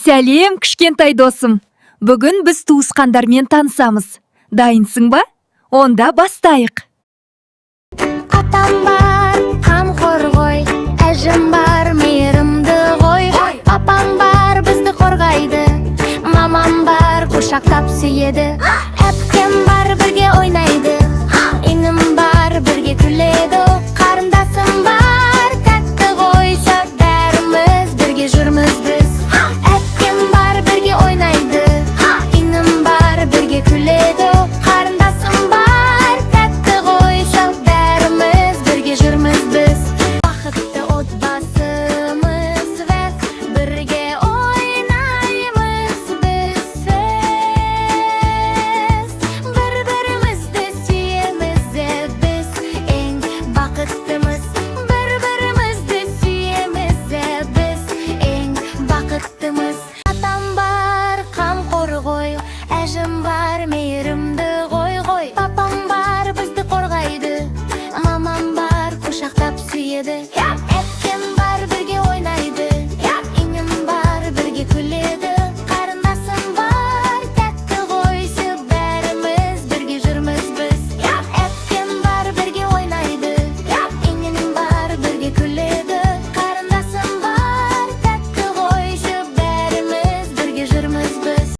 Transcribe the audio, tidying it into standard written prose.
Сәлем, кішкентай досым! Бүгін біз туысқандармен танысамыз. Дайынсың ба? Онда бастайық. Атам бар, қамқор ғой, әжем бар, мейірімді ғой, папам бар, бізді қорғайды, мамам бар, құшақтап сүйеді.